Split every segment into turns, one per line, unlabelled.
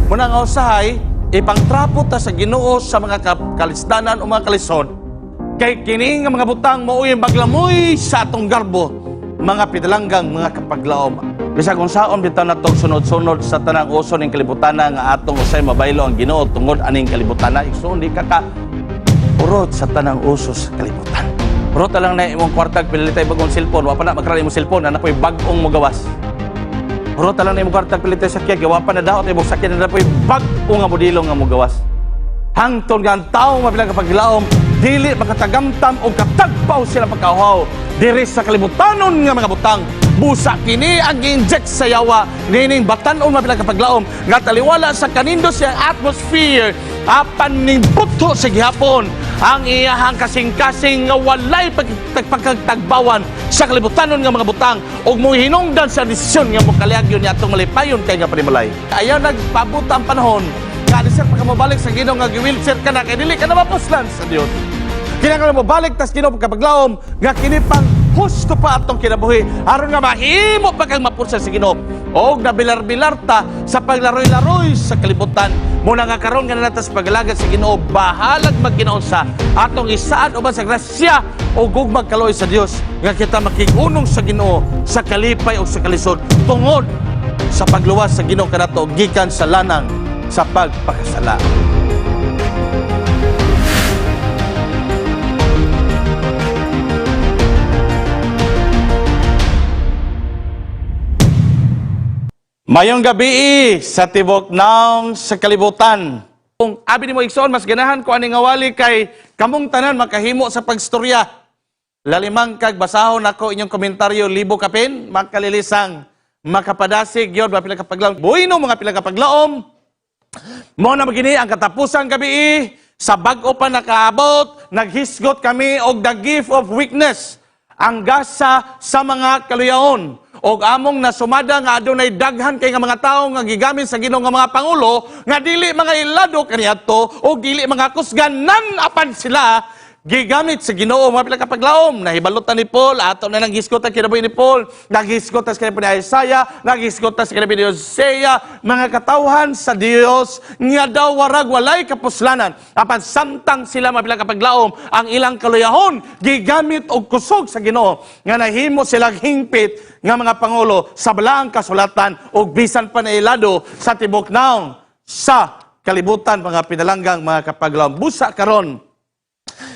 Muna nga usahay, ipangtrapo ta sa Ginoo sa mga kalisdanan o mga kalisod. Kay kini nga mga butang mao'y maglamoy sa atong garbo, mga pinalanggang mga kapaglaom. Bisag unsaon bitaw natong sunod-sunod sa tanang uso ning kalibutan nga atong usay mabaylo ang Ginoo tungod aning kalibutan, igsoon, di ka ka urot sa tanang uso sa kalibutan. Urot na lang na imong kwartag pilitay bagong cellphone, wa pa na magkaroon imong cellphone, na po'y bag-ong mogawas. Urot na lang na imong kwartag pilitay sakyan, kay wa pa na daot imong sakyan, na po'y bag-o nga modelo nga mogawas. Hangtod nga ang tao mabilang kapaglaom, dili makatagamtam o katagpaw sila pagkahaw diri sa kalibutanon nga mga butang. Busa kini ang gi-inject sa yawa nining batan-on, mabilang kapaglaom, nga taliwala sa kanindo siyang atmosphere, apan ning buto sa gihapon ang iyahang kasing-kasing nga walay pagkatagbawan sa kalibutanon nga mga butang ug mohinungdan sa desisyon nga mokaliyag yun atong malipayon kay nga panimalay. Ayaw nagpabot ang panahon nga sir pagka mobalik sa Ginoo nga gi-wheelchair ka na kay dili ka na mapuslan sa Dios. Kinahanglan mobalik tas Ginoo pagkapaglaom nga kini pang husto pa atong kinabuhi aron nga mahimo pa kang mapursa sa Ginoo. Og nabilar-bilar ta sa paglaroy-laroy sa kalibutan. Muna nga karon nga natas pagalagad sa Ginoo, bahalag magkinaunsa atong isaad uban sa grasya o gugmag kaloy sa Dios nga kita makig-unong sa Ginoo sa kalipay o sa kalisod tungod sa pagluwas sa Ginoo kanato gikan sa lanang sa pagpakasala. Mayong gabi sa tibok naong sa kalibutan. Kung abi nimo, igsoon, mas ganahan ko ani nga wali kay kamong tanan makahimo sa pagstorya. Lalimang kag basahon ako inyong komentaryo libo kapin, makalilisang, makapadasig yun, mga pila kapaglaom. Buino mga pila kapaglaom. Mo na magini ang katapusang gabi sa bag-o pa nakaabot, naghisgot kami og the gift of weakness, ang gasa sa mga kaluyaon. Og among nasumada nga adunay daghan kay nga mga tawo nga gigamit sa Ginoo nga mga pangulo nga dili mga ilado kaniadto og dili mga kusganan, apan sila gigamit sa Ginoo, mga pila kapaglaom. Nahibalutan ni Paul, ato na nanghisgot ang kinabuhi ni Paul, naghisgot sa kinabuhi ni Isaiah, naghisgot sa kinabuhi ni Hosea, mga katawhan sa Dios nga daw warag walay kapuslanan, apan samtang sila, mga pila kapaglaom, ang ilang kaluyahon gigamit og kusog sa Ginoo nga nahimo silang hingpit nga mga pangulo sa balaang kasulatan ug bisan pa nailado sa tibok naong sa kalibutan, mga pinalanggang mga kapaglaom. Busa karon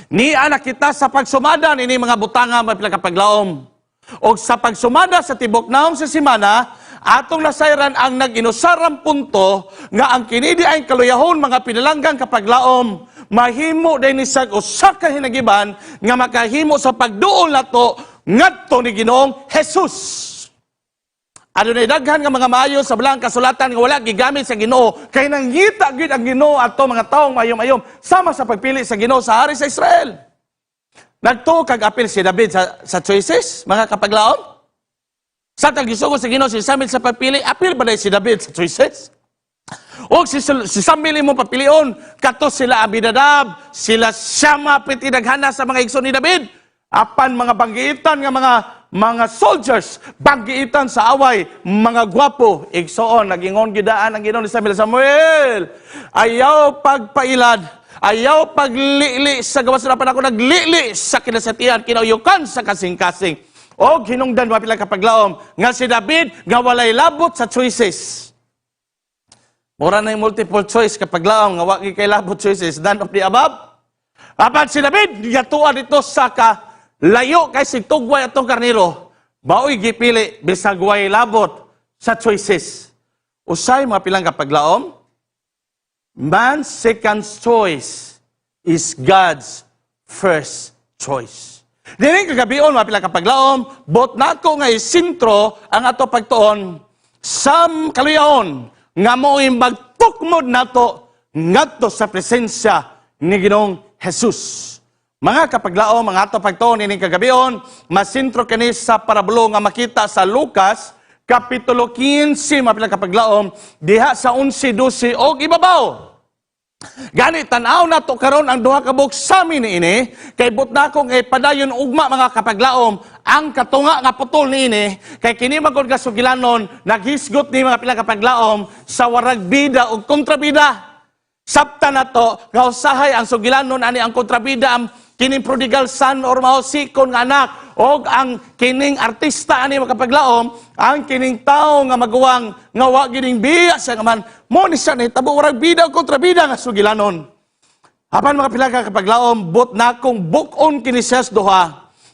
niya na kita sa pagsumada nini mga butanga, mga pila kapaglaom. O sa pagsumada sa tibok naong sa simana, atong nasayran ang nag-inusarang punto nga ang kinidi ay kaluyahon, mga pinalanggang kapaglaom, mahimo din ni sa usa ka hinagiban nga makahimo sa pagduol nato ngadto ni Ginoong Jesus. Adunay daghan nga mga maayo sa balaang kasulatan nga wala gigamit sa Ginoo kay nangita gyud ang Ginoo ato mga taong mayom-ayom, sama sa pagpili sa Ginoo sa hari sa Israel. Nagtuo kag apil si David sa choices, mga kapaglaom? Sa tagisugo sa Ginoo si Samuel sa pagpili, apil ba si David sa choices? O si Samuel imo papilion, kato sila Abinadab, sila Shama, piti daghana sa mga igsoon ni David. Apan mga banggiitan nga mga soldiers, banggiitan sa away, mga gwapo, igsoon, nagingon gidaan ang Ginoo ni Samuel, "Samuel, ayaw pagpailad, ayaw paglili sa gawas na ako naglili sa kinasatian, kinauyukan sa kasing-kasing." O hinungdan, mga pila kapaglaom, nga si David, nga walay labot sa choices. Mura na yung multiple choice kapaglaom, nga wa kay labot choices, none of the above. Apan si David, gatuan dito sa ka, layo kay si tugway atong karnero, mao'y gipili bisag way labot sa choices. Usay, mga pilang kapaglaom, man's second choice is God's first choice. Dili kagabion, mga pilang kapaglaom, bot nako nga isintro ang ato pagtuon sa kaluyahon nga mo'y magtukmod nato ngadto sa presensya ni Ginoong Jesus. Mga kapaglaom, mga ato pagtuon ining kagabion, masintro kini sa parabulo nga makita sa Lucas, Kapitulo 15, mga pilang kapaglaom, diha sa 11, 12 og ibabaw. Gani tan-aw nato karon ang duha ka buok sami niini, kay but na akong padayon ugma, mga kapaglaom, ang katunga nga putol niini, kay kini man gud nga sugilanon naghisgot ni, mga pila kapaglaom, sa warag bida ug kontrabida. Sabta nato nga usahay ang sugilanon ani, ang kontrabida ang kining prodigal son or mahusikon nga anak, og ang kining artista ani, mga kapaglaom, ang kining tawo nga maguwang nga wa gining biya sa amahan. Mo ni siya nahitabo, warag bida o kontrabida nga sugilanon. Apan, mga pila ka kapaglaom, but na kung buk-on kini siya sa duha.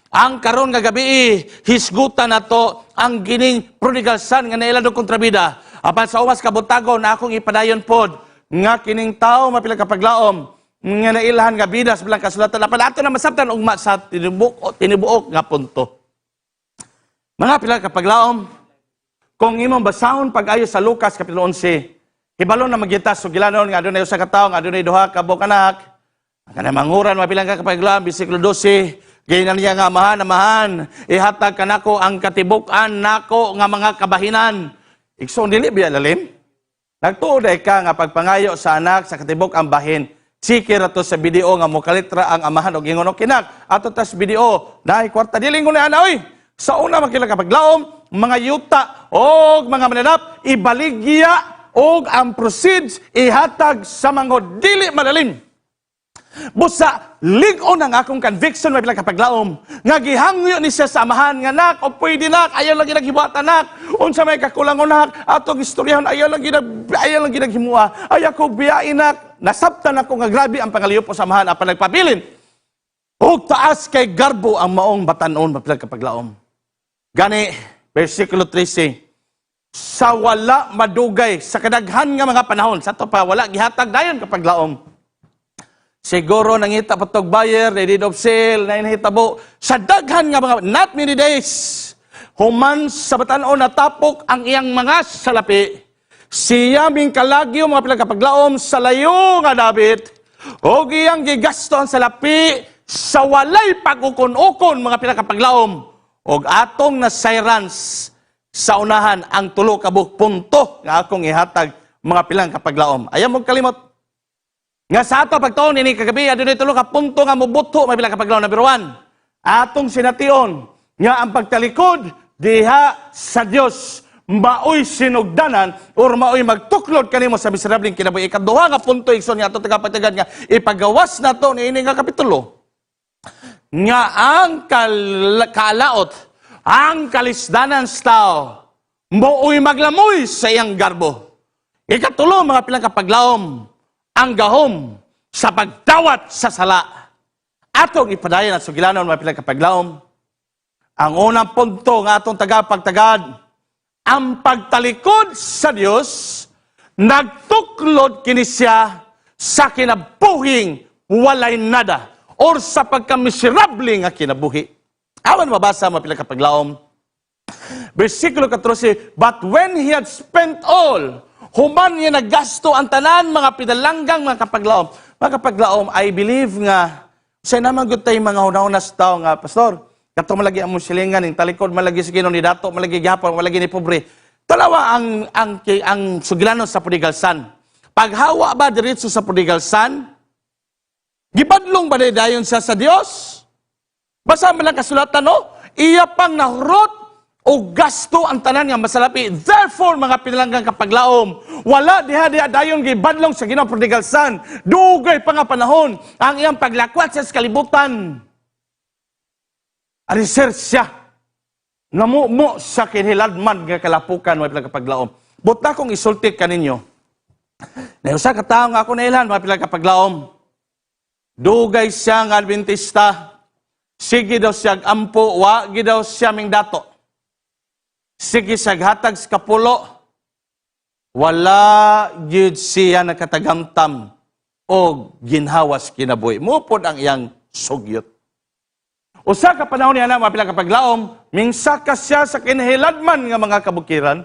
Ang karon nga gabi, hisgutan nato ang kining prodigal son nga naila og kontrabida. Apan sa umas kabuntagon na akong ipadayon pod nga kining tao, mapila kapaglaom, nga nailhan nga bida sa bilang kasulatan. Apan ato na masabtan ugma sa tinubuok, tinubuok nga punto. Mga pila kapaglaom, kung imong basahon pag-ayo sa Lucas Kapitulo 11, hibalo na magyita sugilanon nga adunay usa ka tawo nga adunay duha ka buok anak. Ang kanang manguran, mapilang ka kapaglaom, bersikulo 12, giingnan niya nga, "Amahan, amahan, ihatag kanako ang katibuk-an nako nga mga kabahinan." Igsoon, dili biya lalim? Nagtuo day ka nga pagpangayo sa anak sa katibok ang bahin, Chiki ra to sa BDO nga mokalitra ang amahan og ingon, "Okay nak, ato tas BDO, naay kwarta." Dili ingon ni ana oy. Sa una, makila kapaglaom, mga yuta og mga mananap ibaligya og ang proceeds ihatag sa mga dili malalim. Busa, lig-on ang akong conviction, may bilang kapaglaom, nga gihangyo ni siya sa amahan nga, "Nak, o pwede nak, ayaw lang ginaghibuat anak, unsa may kakulang nak, atong istoryahon, ayaw lang ginaghimua, ayaw ko biyain nak." Nasabtan ako nga grabe ang pangaliyo po sa amahan, apan nagpabilin. Og taas kay garbo ang maong batanon, mapilang kapaglaom. Gani, versikulo 13, sa wala madugay, sa kadaghan nga mga panahon, sa to pa, wala gihatag dayon, kapaglaom. Siguro nangita pa tog buyer, deed of sale, na inahitabo. Sa daghan nga mga, not many days, human sa batan-on natapok ang iyang mga salapi. Siya ming kalagyo, mga pilang kapaglaom, sa layo nga dabit, og iyang gigasto ang salapi sa walay pag-ukon-ukon, mga pilang kapaglaom. Og atong nasayran sa unahan ang tulo ka buok punto nga akong ihatag, mga pilang kapaglaom. Ayaw mo kalimot nga sa ato pagtuon ini kagabi, adunay tulo ka punto nga mobuto, may bilang kapaglaom. Number 1, atong sination nga ang pagtalikod diha sa Dios maoy sinugdanan or maoy magtuklod kanimo sa miserableng kinabuhi. Ikaduha nga punto, igsoon, nga ato tagapagtagad nga ipagawas nato niini nga kapitulo, nga ang kalaot, ang kalisdanan sa tao, mooy maglamoy sa iyang garbo. Ikatulo, mga pilang kapaglaom, ang gahom sa pagdawat sa sala. Atong ipadayon at sugilanon, mga pilang kapaglaom. Ang unang punto nga atong tagapagtagad, ang pagtalikod sa Dios nagtuklod kini siya sa kinabuhing walay nada or sa pagkamiserable nga kinabuhi. Awan mabasa, mga pila kapaglaom. Versikulo 14, "But when he had spent all," human niya naggasto ang tanan, mga pinalanggang mga kapaglaom. Mga kapaglaom, I believe nga, sa naman gud tay mga hunahuna sa tao nga, "Pastor, kato malagi ang silingan, ning talikod malagi sa Ginoo, ni dato malagi gihapon, malagi ni pobre." Tanawa ang sugilanon sa prodigal son. Paghawa ba diretso sa prodigal son? Gibadlong ba dayon siya sa Dios? Basa man lang kasulatan, no? Iya pang nahurot o gasto ang tanan nga masalapi. Therefore, mga pinalanggang kapaglaom, wala diha diha dayon gibadlong sa Ginoo prodigal son. Dugay pa nga panahon ang iyang paglakwat sa kalibutan. Ariser siya. Namumo sa kinhiladman nga kalapukan, mga pilang kapaglaom. Buta kong isulti kaninyo. Na usa ka tawo nga ako nailhan, mga pilang kapaglaom. Dugay siya nga Adventista. Sige daw siya ampo, wa gi daw siya ming dato. Sige siya hatag sa kapulo. Wala gyud siya nakatagamtam og ginhawas kinabuhi. Mupod ang iyang sugyot. Usa ka panahon niya na, mga pila kapaglaom, mingsaka siya sa kinahiladman nga mga kabukiran.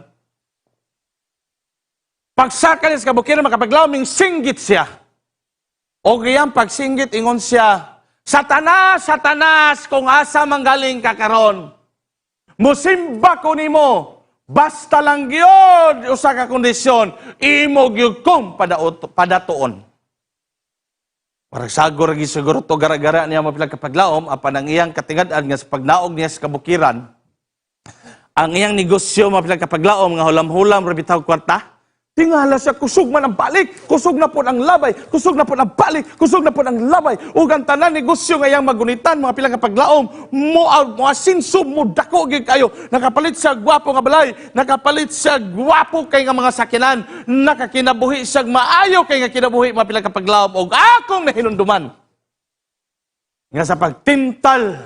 Pagsaka niya sa kabukiran, mga kapaglaom, mingsinggit siya. O iyang pagsinggit, ingon siya, "Satanas, Satanas, kung asa manggaling ka karon. Musimba ko nimo, basta lang gyud usa ka kondisyon, imo gyud kong padatuon." Parang sagor lagi siguro to gara-gara niya, mga pilang kapaglaom, apan ang iyang katingad-an nga sa pagnaog niya sa kabukiran, ang iyang negosyo, mga pilang kapaglaom, nga hulam-hulam ra bitaw kwarta. Tingala siya, kusog man ang balik, kusog na po ang labay, kusog na po ang balik, kusog na po ang labay. Ug ang tanan negosyo nga iyang magunitan, mga pilang kapaglaom, mo mo asinso, mo dako gyud kayo. Nakapalit siya gwapo nga balay, nakapalit siya gwapo kay nga mga sakyanan, nakakinabuhi siya maayo kay nga kinabuhi, mga pilang kapaglaom, ug akong nahinumduman nga sa pagtintal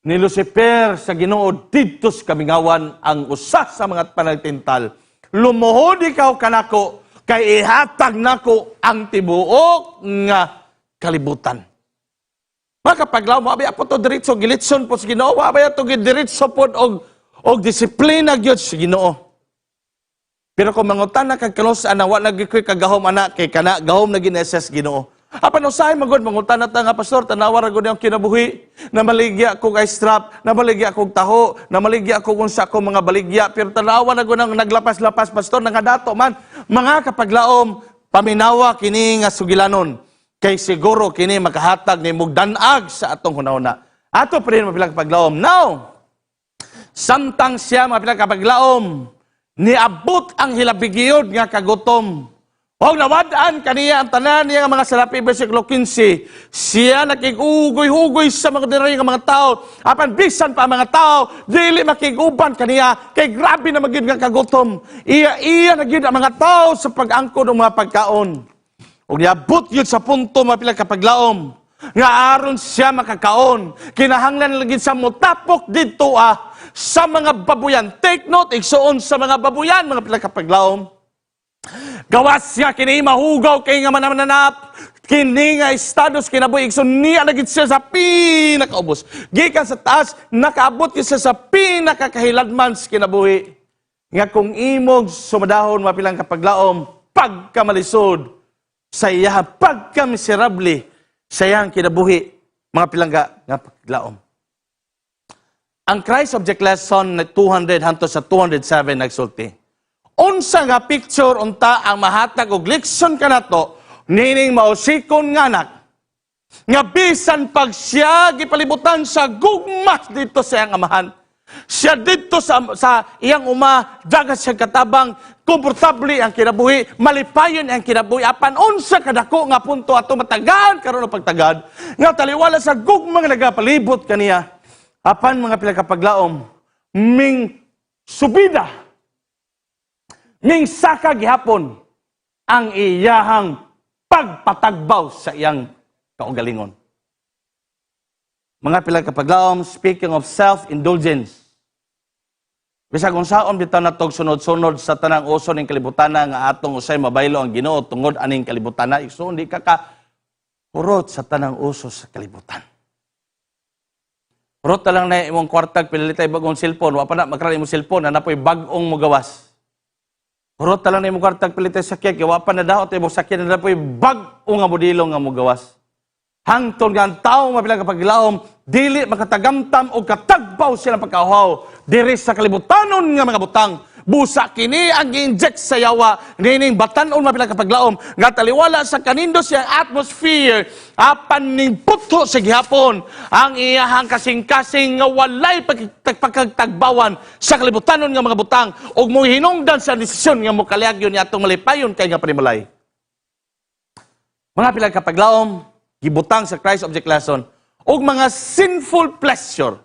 ni Lucifer sa Ginoo didto sa kamingawan, ang usa sa mga panagtintal, "Lumuhod ikaw kanako kay ihatag nako ang tibuok nga kalibutan." Makapaglaw mo abi apo to diretso gilitson po sa Ginoo, wa ba to diretso pod og disiplina gyud sa Ginoo. Pero kung mangutana kag kalos ana, wa na gyud ko'y kagahom ana kay kana gahom na gineses Ginoo. Apan usahay magod mangutana ta nga, "Pastor, tanawa ra gud ang kinabuhi. Namaligya kog ice trap, namaligya kog taho, namaligya kog unsa ko mga baligya, pero tanawa na gud ang naglapas-lapas, pastor, nangadato man." Mga kapaglaom, paminawa kini nga sugilanon kay siguro kini makahatag ni dan-ag sa atong hunahuna. Ato pa rin, mga paglaom. Now, samtang siya, mga pilang kapaglaom, niabot ang hilabigiyod nga kagutom. Og nawad-an kaniya ang tanan niya nga mga salapi, versikulo 15. Siya nakig-ugoy-hugoy sa mga ordinaryo nga mga tao. Apan bisan pa ang mga tao, dili makig-uban kaniya kay grabe na magyud nga kagutom. Iya iya na gyud ang mga tao sa pag-angkon ng mga pagkaon. Ug niabot gyud sa punto, mga pila kapaglaom, nga aron siya makakaon, kinahanglan lagi sa mutapok didto sa mga babuyan. Take note, igsuon, sa mga babuyan, mga pila kapaglaom. Gawas siya kini mahugaw kay nga mananap, kini nga estado sa kinabuhi, igsoon, niya na gid siya sa pinakaubos. Gikan sa taas, nakaabot gyud siya sa pinakakahiladman sa kinabuhi. Nga kung imong sumadahon, mapilang kapaglaom, pagkamalisod sa iya, pagkamiserable sa iyang kinabuhi, mga pilangga nga paglaom. Ang Christ Object Lesson na 200 hanto sa 207 nagsulti. Unsa nga picture unta ang mahatag og leksyon kanato nining mausikon nga anak nga bisan pag siya gipalibutan sa gugma dito sa iyang amahan? Siya dito sa iyang uma, dagat siya katabang, komportable ang kinabuhi, malipayon ang kinabuhi, apan unsa kadako nga punto ato matagaan karon og pagtagad nga taliwala sa gugma nga nagapalibot kaniya. Apan, mga pila kapaglaom, ming subida, ning saka gihapon ang iyahang pagpatagbaw sa iyang kaugalingon. Mga pila kapaglaom, speaking of self-indulgence, bisag unsaon bitaw natog sunod-sunod sa tanang uso ning kalibutan nga atong usay mabaylo ang Ginoo tungod aning kalibutan, igsoon, di ka ka hurot sa tanang uso sa kalibutan. Hurot na lang na imong kwartag pilitay bagong cellphone, wa pa na makara imong cellphone na napoy bag-ong mogawas. Hurot na lang na imong kwartag pilitay sakyan, kay wa pa na daot imong sakyan na napoy bag-o nga modelo nga mogawas. Hangtod nga ang tao, mabilang kapaglaom, dili makatagamtam o katagbaw silang pagkauhaw diri sa kalibutanon nga mga butang. Busa kini ang gi-inject sa yawa nining batanon, mabilang kapaglaom, nga taliwala sa kanindo siyang atmosphere, apan ning putho sa gihapon ang iyahang kasing-kasing nga walay pagkagtagbawan sa kalibutanon nga mga butang ug mo hinungdan sa desisyon nga mokaliyag yun atong malipayon kay nga panimalay. Mga pilang kapaglaom, gibutang sa Christ Object Lesson og mga sinful pleasure.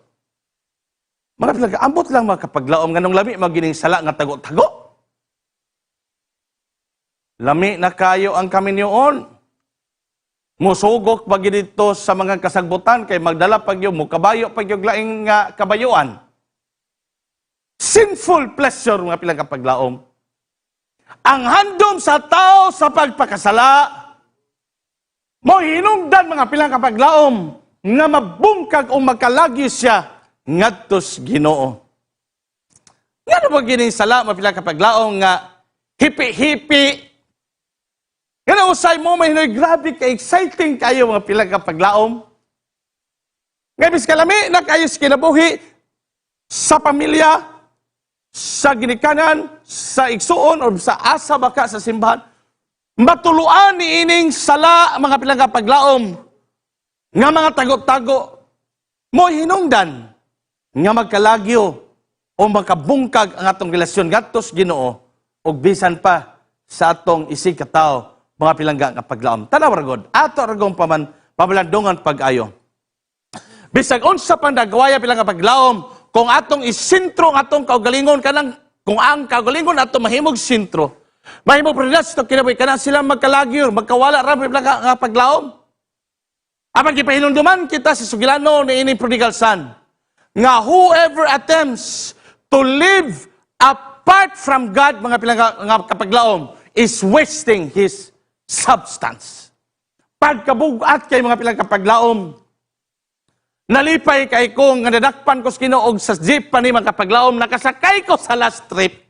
Mga pilang, ambot lang, mga kapaglaom, nganong lami magining sala nga tago-tago. Lami na kayo ang kaminyoon. Musugok pag dito sa mga kasagbutan kay magdala pag yun, mukabayo pag yung laing nga kabayuan. Sinful pleasure, mga pilang kapaglaom. Ang handom sa tao sa pagpakasala, mo hinungdan, mga pilang kapaglaom, nga mabungkag o magkalagi siya ngadto sa Ginoo. Ngano ba gining sala, mga pilang kapaglaom, nga hipi-hipi? Nga usay mo may hinoy, grabe ka exciting kayo, mga pilang kapaglaom. Nga bis kalami na kayo sa kinabuhi sa pamilya, sa ginikanan, sa igsuon o sa asa baka sa simbahan. Matuluan ni ining sala, mga pilangga paglaom, nga mga tago-tago mo hinungdan nga magkalagyo o makabungkag ang atong relasyon ngadto sa Ginoo ug bisan pa sa atong isig katawo, mga pilangga nga paglaom. Tanaw ra gud, ato ra gong paman pamalandungan pag-ayo. Bisag unsa pang nagwaya, pilangga paglaom, kung atong isentro ang atong kaugalingon, kanang kung ang kaugalingon ato mahimog sentro, mahimog prioridad sa itong kinabuhi, kanang sila magkalagyo, magkawala ra, pilangga nga paglaom. Apan gipahinumduman kita sa sugilano ni ining prodigal son nga whoever attempts to live apart from God, mga pilangga nga kapaglaom, is wasting his substance. Pagkabugat kay, mga pilang kapaglaom, nalipay kay ko nga nadakpan ko sa Ginoo sa jeep pa ni, mga kapaglaom, nakasakay ko sa last trip.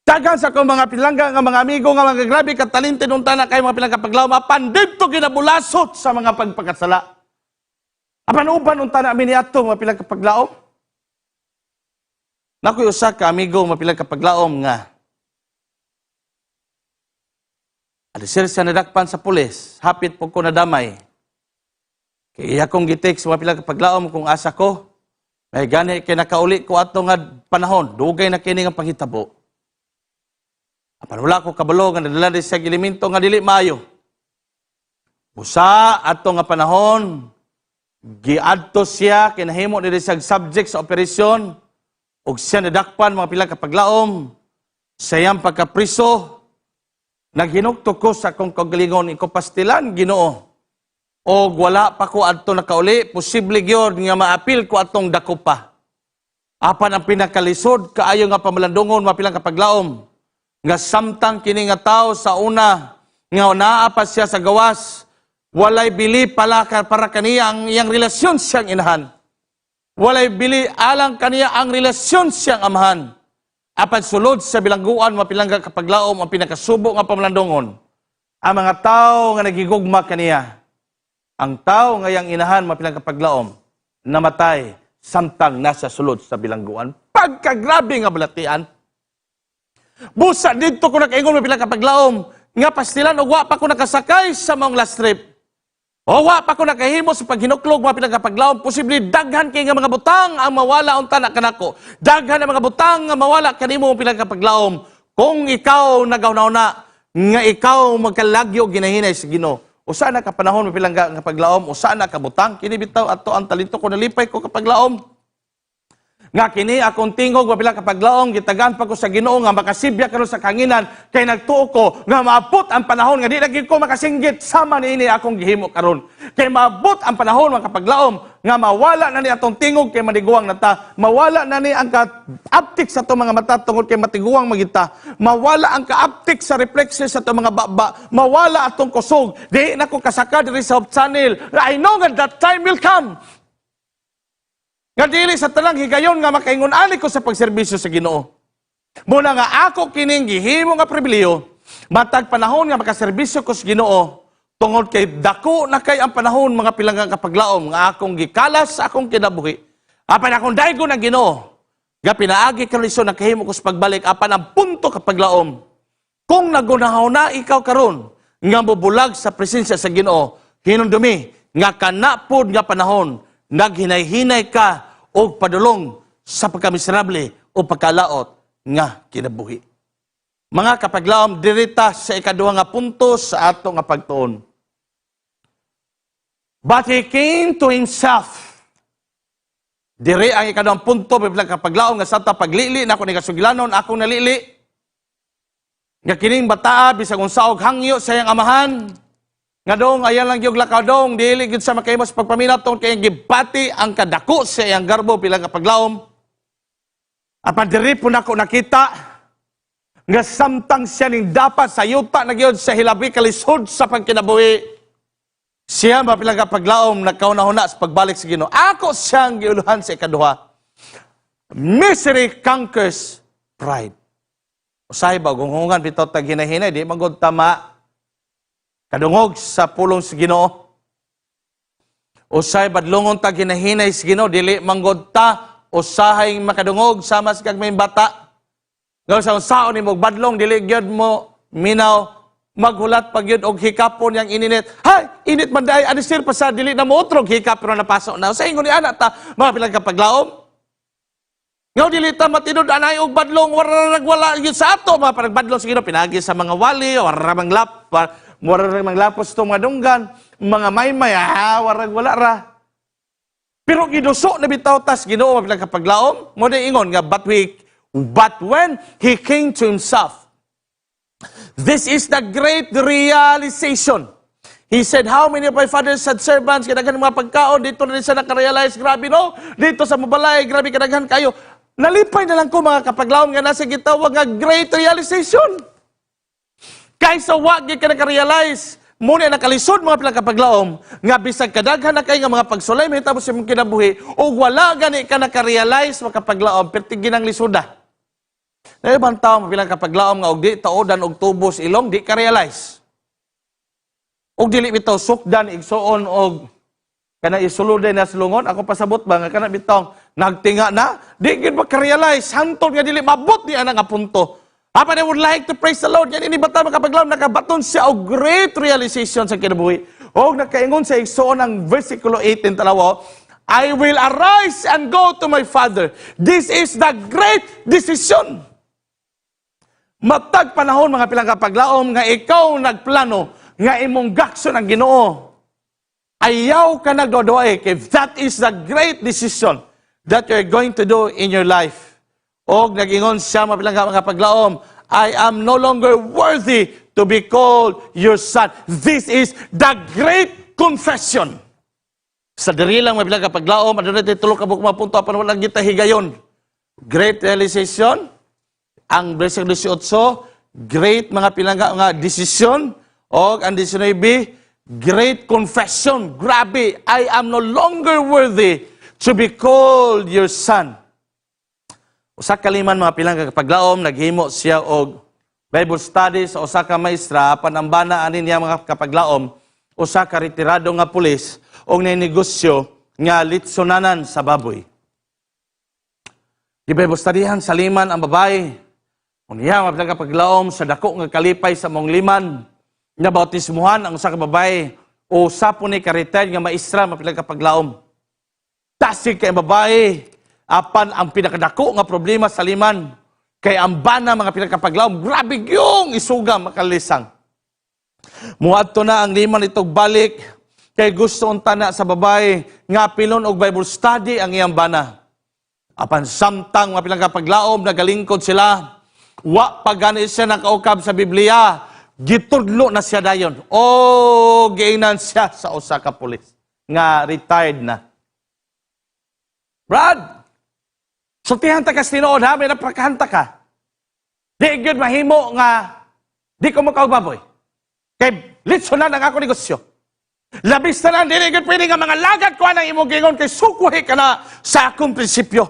Daghan sa akong mga pilangga nga mga amigo nga mga grabe ka talented unta na kay, mga pilang kapaglaom, apan didto ginabulasot sa mga pagpakasala. Apan uban unta na mi niadto, mga pilang kapaglaom. Nakoy usa ka amigo, mga pilang kapaglaom, nga alisir siya nadakpan sa pulis, hapit po ko nadamay. Kay iya kong gi-text, mga pilang kapaglaom, kung asa ko. May gani kay nakauli ko ato nga panahon, dugay na kini nga panghitabo. Apan wala ko kabalo nga nadala di siya elemento nga dili maayo. Busa ato nga panahon, giadto siya, kinahimo ni siya subject sa operasyon, ug siya nadakpan, mga pila kapaglaom, sa iyang pagkapriso, naghinukto ko sa akong kaugalingon, iko pastilan, Ginoo. Og wala pa ko adto nakauli, posible gyud nga maapil ko atong dako pa. Apan ang pinakalisod kaayo nga pamalandungon, mapilang kapaglaom, nga samtang kini nga tao sa una nga naa pa siya sa gawas, walay bili pala para kaniya ang iyang relasyon siyang inahan. Walay bili alang kaniya ang relasyon siyang amahan. Apan sulod sa bilangguan, mapilang kapaglaom, ang pinakasubo nga pamalandungon, ang mga tao nga nagigugma kaniya, ang tao nga iyang inahan, mapilang kapaglaom, namatay samtang nasa sulod sa bilangguan. Pagkagrabe nga balatian. Busa dito ko nakaingon, mapilang kapaglaom, nga pastilan og wa pa ko nakasakay sa maong last trip. O wa pa ko nakahimo sa paghinuklog, mga pilang kapaglaom, posible daghan kay nga mga butang ang mawala unta na kanako. Daghan ang mga butang nga mawala kanimo, mga pilang kapaglaom, kung ikaw nagahuna nga ikaw magkalagyo ginahinay sa Ginoo. Usa na ka panahon, mapilang kapaglaom, usa na ka butang kini bitaw ato ang talento ko, nalipay ko, kapaglaom, nga kini akong tingog, mapila kapaglaom, gitagaan pa ko sa Ginoo nga makasibya karon sa kanginan kay nagtuo ko nga maabot ang panahon nga di na gyud ko makasinggit sama niini akong gihimo karon. Kay maabot ang panahon, mga kapaglaom, nga mawala na ni atong tingog kay maniguang na ta, mawala na ni ang kaaptik sa atong mga mata tungod kay matiguang magita, mawala ang kaaptik sa reflexes sa atong mga baba, mawala atong kusog, di na ko kasaka diri sa Hope Channel. I know nga that time will come nga dili sa tanang higayon nga makaingon ani ko sa pagserbisyo sa Ginoo. Muna nga ako kining gihimo nga pribilehiyo matag panahon nga makaserbisyo ko sa Ginoo tungod kay dako na kay ang panahon, mga pilang kapaglaom, nga akong gikalas sa akong kinabuhi. Apan akong daygon ang Ginoo nga pinaagi karon iso nakahimo ko sa pagbalik. Apan ang punto, kapaglaom, kung nagunahuna ikaw karon nga mobulag sa presensya sa Ginoo, hinumdumi nga kana pod nga panahon naghinay-hinay ka og padulong sa pagkamiserable o pagkalaot nga kinabuhi. Mga kapaglaom, dirita sa ikaduha nga punto sa ato nga pagtuon. But he came to himself. Dire ang ikaduhang punto, bilang kapaglaom, nga sa ta paglili na ako ni kasugilanon, akong nalili. Nga kining bataa, bisag unsa og hangyo sa iyang amahan, nga dong ayan lang gyud lakaw dong, dili gyud sa makahimo sa pagpaminaw tungod kay gibati ang kadako sa iyang garbo, bilang kapaglaom. Apan diri po nako nakita nga samtang siya ning dapat sa yuta na gyud sa hilabi kalisod sa pagkinabuhi, siya, mapilang kapaglaom, nagkauna-huna sa pagbalik sa Ginoo. Ako siyang giuluhan sa ikaduha. Misery conquers pride. Usahay ba, gungungan bitaw tag hinahinay, di magod tama kadungog sa pulong sa Ginoo. Usahay badlongon tag hinahinay sa Ginoo, dili manggod ta usahay makadungog sama sa kag may bata. Nga sa unsaon nimo badlong, dili gyud mo Minaw, maghulat pag yun og hikapon yang ininit. Hay, init man diay, ani sir pa sa dili na mootrog hikap pero napasok na. Sa ingon ni ana ta, mga pilang kapaglaom. Ngaw dili ta matinud anay og badlong, wala nagwala yun sa ato mga panagbadlong sa Ginoo pinagi sa mga wali, wala manglap, wala manglapos to mga dunggan, mga maymay, ah, wala wala ra. Pero giduso na bitaw tas Ginoo, mga pilang kapaglaom, mo na ingon nga but when he came to himself. This is the great realization. He said, "How many of my father's had servants, kadaghan mga pagkaon," dito na rin siya nakarealize, grabe no, dito sa mabalay, grabe kadaghan kayo. Nalipay na lang ko, mga kapaglaom, nga nasa gitawag nga great realization. Kaysa wa gyud ka nakarealize, muna nakalisod, mga pilang kapaglaom, nga bisag kadaghan na kay nga mga pagsulay mahitabo sa imong kinabuhi, ug wala gani ka nakarealize, mga kapaglaom, perti ginang lisuda. Na ibang tao, mga pilang kapaglaom, nga og di taodan og tubos ilong, di ka realize. Og dili bitaw sukdan igsuon og kana isulod na sa lungon, ako pasabot ba nga kana bitaw nagtinga na, di gid maka-realize hantod nga dili mabot ni ana nga punto. Apan I would like to praise the Lord. Yan ini bata, makapaglaom, nakabaton siya og great realization sa kinabuhi. Og nakaingon sa igsuon ang versikulo 18 tanawa, "I will arise and go to my father." This is the great decision. Matag panahon, mga pilang kapaglaom, nga ikaw nagplano nga imong gakson ang Ginoo. Ayaw ka nagdodoy if that is the great decision that you're going to do in your life. Og nagingon siya, mga pilang mga kapaglaom, "I am no longer worthy to be called your son." This is the great confession. Sa diri lang, mga pilang kapaglaom, aduna tay tulo ka buok mga punto apan wala kita higayon. Great realization, ang versikulo 18, great mga pilangga nga desisyon, og ang 19, great confession. Grabe, "I am no longer worthy to be called your son." Usa ka liman, mga pilangga kapaglaom, naghimo siya og Bible study sa usa ka maestra, apan ang bana ani niya, mga kapaglaom, usa ka retirado nga pulis og negosyo nga litsonanan sa baboy. Di Bible studyhan sa liman ang babae. Unya, mga pilangga kapaglaom, sa dako nga kalipay sa mong liman, nabautismuhan ang usa ka babae o sa po ni ka-retired nga maestra, mga pilangga kapaglaom. Dasig kay babae, apan ang pinakadako nga problema sa liman, kay ang bana, mga pinakapaglaom, grabe yung isuga makalisang. Muadto na ang liman itog balik, kay gusto unta na sa babae nga pilon og Bible study ang iyang bana. Apan samtang, mga pilang kapaglaom, nagalingkod sila, wa pa gani siya nakaukab sa Biblia, gitudlo na siya dayon. O giingnan siya sa usa ka pulis nga retired na. "Brad, sultihan ta kas tinuod ha, may napakahanta ka. Di gyud mahimo nga di ko makaog baboy. Kay litsonan ang ako negosyo. Labis na lang, dili gyud pwede nga mga lagad ko ang imong gingon kay sukwahi ka na sa akong prinsipyo.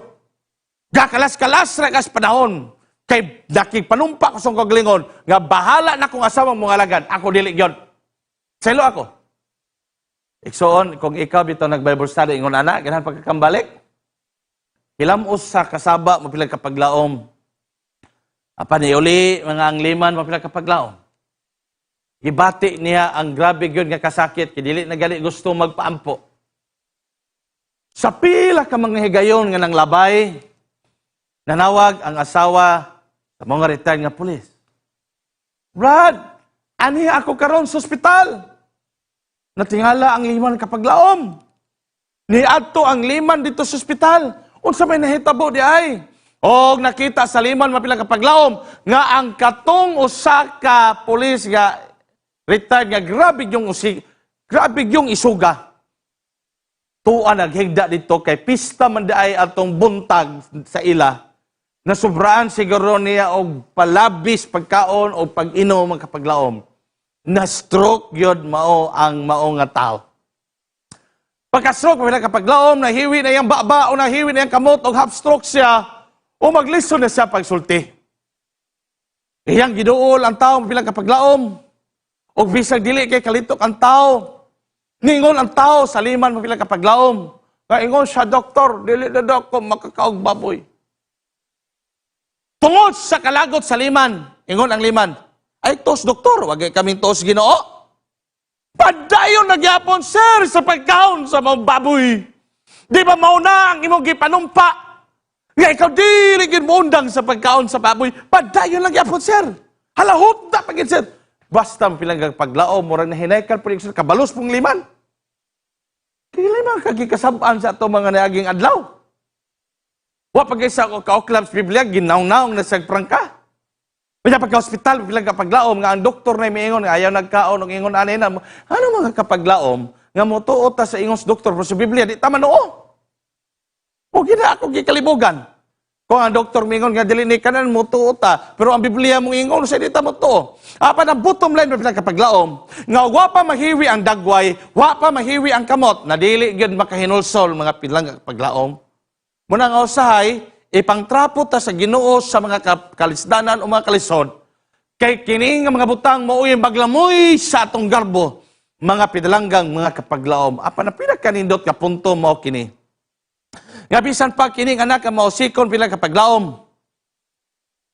Gakalas-kalas ra kas panahon kay nakigpanumpa ko sa kagalingon nga bahala na kung asawang mga alagad, ako dili gyud. Selo ako." Igsoon, kung ikaw bitaw nag-Bible study, ingon ana, ganahan pagkakambalik. Hilamos sa kasaba, mapilag kapaglaom. Apan iuli, mga ang liman, mapilag kapaglaom. Gibati niya ang grabe gyud nga kasakit, kay dili na gali gusto magpaampo. Sa pila ka mga higayon nga nang labay, nanawag ang asawa sa mga retired nga pulis. "Brad, ani ako karon sa ospital." Natingala ang liman kapaglaom. Niadto ang liman dito sa ospital. Unsa may nahitabo di ay? Og nakita sa liman, mapila kapaglaom, nga ang katong usa ka pulis nga retired nga grabe yung isuga. Tuwa naghigda dito kay pista man di ay atong buntag sa ila. Nasubraan siguro niya og palabis pagkaon o pag-inom, mga kapaglaom. Na-stroke yun mao ang mao nga tao. Pagka-stroke, pag kapaglaom, nahiwi na iyang baba o nahiwi na iyang kamot o half stroke siya o maglisod na siya pagsulti. Iyang giduol ang tao bilang kapaglaom. O bisag dili kay kalitok ang tao. Ningon ang tao sa liman bilang kapaglaom. Nga ingon siya, "Doktor, dili na daw ako makakaog baboy." Tungod sa kalagot sa liman, ingon ang liman, Ay tos doktor, wag kami tos Ginoo. Padayon na gyapon, sir, sa pagkaon sa mga baboy. Di ba mao na ang imong gipanumpa? Nga ikaw dili gid moundang sa pagkaon sa baboy. Padayon lang gyapon, sir. Halahot na pagid, sir. Basta pilang paglaom, murag nahinaykan po, sir, kabalos pong liman. Kaya mga kagikasabaan sa ato mga niaging adlaw. Wa pag isa ko kaoklab sa Biblia, ginaw-naong na siyang prangka. Kaya pagka-hospital, bilang kapaglaom, nga ang doktor na miingon, nga ayaw nagkaon, og ingon ani na, ano mga kapaglaom, nga motuo ta sa ingon sa doktor, pero sa Biblia, di tama noo. O gina ako gikalibugan. Kung ang doktor mingon nga dili ni kanan, motuo ta, pero ang Biblia mong ingon sa di ta motuo. Apan ang bottom line bilang kapaglaom, nga wa pa mahiwi ang dagway, wa pa mahiwi ang kamot, na dili gyud makahinulsol, mga pilang kapaglaom. Muna nga usahay, ipangtrapo ta sa Ginoo sa mga kalisdanan o mga kalisod. Kay kini nga mga butang mao'y maglamoy sa atong garbo, mga pidalanggang mga kapaglaom. Apan ang pinakanindot nga punto mao kini. Nga bisan pa kining anak ang mausikon, bilang kapaglaom,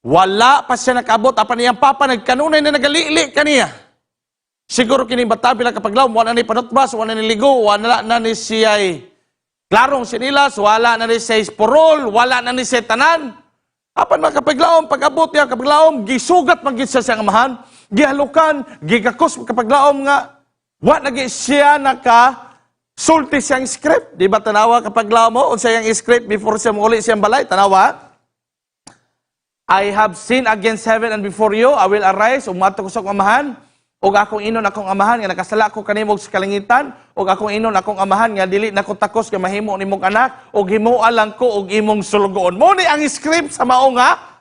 wala pa siya nakabot, apan iyang papa nagkanunay na nagalili kaniya. Siguro kining bata, bilang kapaglaom, wala ni panutbas, wala ni ligo, wala na ni siya'y klarong sinilas, wala na ni siya purol, wala na ni siya tanan. Apan mga kapaglaom, pag-abot niya kapaglaom, gisugat man gid siya sa amahan, gihalukan, gigakos kapaglaom nga wa na gid siya naka sulti siyang script. Di ba tanawa kapaglaom mo, unsa iyang script before siya muli siyang balay, tanawa? "I have sinned against heaven and before you. I will arise, ug moadto ko sa akong amahan, ug akong ingnon akong amahan nga nakasala ko kanimo sa kalangitan, ug akong ingnon akong amahan nga dili na ko takos nga mahimo nimong anak, ug himoa lang ko og imong sulugoon." Mo ni ang script sa mao nga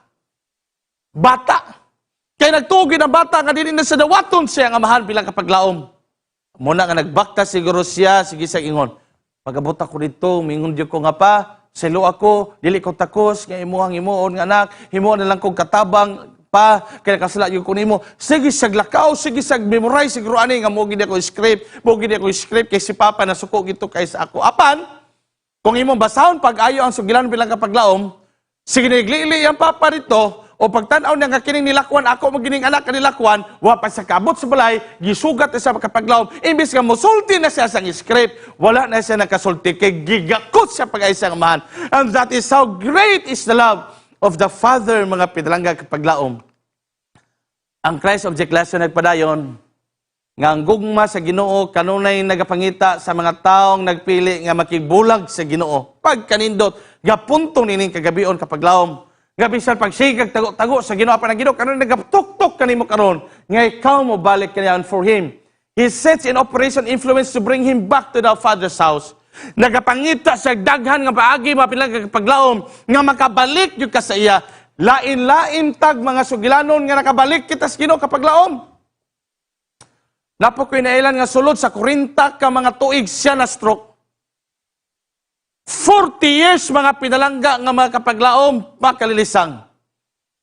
bata. Kay nagtuo ang bata nga dili na sa dawaton siya ang amahan, bilang kapaglaom. Muna nga nagbakta siguro siya, sige sa ingon. "Pagabot ako dito, mingon diyo ko nga pa, selo ako, dili ko takos, nga imuhang himuon nga anak, himuon na lang kong katabang pa, kaya kasala yung kunimo." Sige siyag lakaw, sige siyag memorize, siguro ani nga mo gid ako script, mo gid ako script, kay si Papa nasuko gito kay sa ako. Apan, kung imong basahon pag-ayo ang sugilan, bilang kapaglaom, sige naglili ang papa dito, o pagtanaw niya nga kining nilakwan, ako magining anak ka nilakwan, wa pa sa kabot sa balay, gisugat na siya kapaglaom. Imbis nga musulti na siya sa script, wala na siya nakasulti, kay gigakot siya pag isang amahan. And that is how great is the love of the Father, mga pidalangga kapaglaom. Ang Christ Object Lesson nagpadayon, nga ang gugma sa Ginoo kanunay nagapangita sa mga taong nagpili nga makigbulag sa Ginoo. Pagkanindot, gapunto nining kagabion kapaglaom. Nga bisan pagsigag tago-tago sa Ginoo, apan ang Ginoo kanunay nagatuktok kanimo karon nga ikaw mo balik kaniya for him. He sets in operation influence to bring him back to the Father's house. Nagapangita sa daghan nga paagi, mapilang paglaom, nga makabalik gyud ka sa iya. Lain-lain tag mga sugilanon nga nakabalik kita sa Ginoo kapaglaom. Napo ko'y nailan nga sulod sa 40 ka mga tuig siya na stroke. 40 years, mga pinalangga nga mga kapaglaom, makalilisang.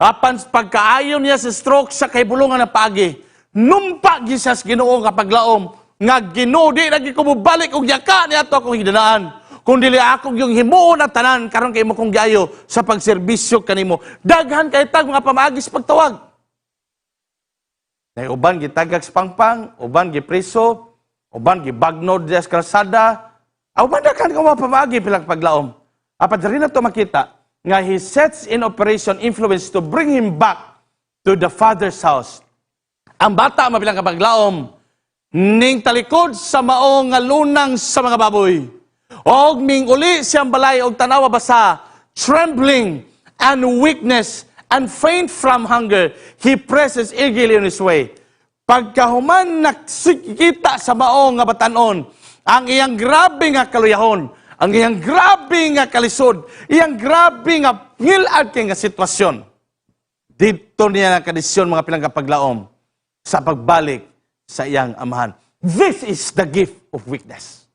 Apan pagkaayon niya sa stroke sa kahibulungan na paagi, numpa gyud siya sa Ginoo kapaglaom, nga "Ginoo, di lagi ko mobalik og yaka ni ato akong hidanaan. Kung dili ako yung himuon ang tanan karon kay imo kong giayo sa pagserbisyo kanimo." Daghan kay tag mga pamaagi sa pagtawag. Nay uban gitagak sa pangpang, uban gipreso, uban gibagnod sa kalsada. Aw uban daghan ka mga pamaagi, pilang paglaom. Apan diri na to makita nga he sets in operation influence to bring him back to the Father's house. Ang bata, mabilang kapaglaom, ning talikod sa mao nga lunang sa mga baboy. Og ning uli siyang balay og tanawa basa, trembling and weakness and faint from hunger, he presses eagerly on his way. Pagkahuman nakikita sa mao nga batanon, ang iyang grabe nga kaluyahon, ang iyang grabe nga kalisod, iyang grabe nga ngilad kay nga sitwasyon. Dito niya nakadesisyon, mga pilang kapaglaom, sa pagbalik sa iyang amahan. This is the gift of weakness.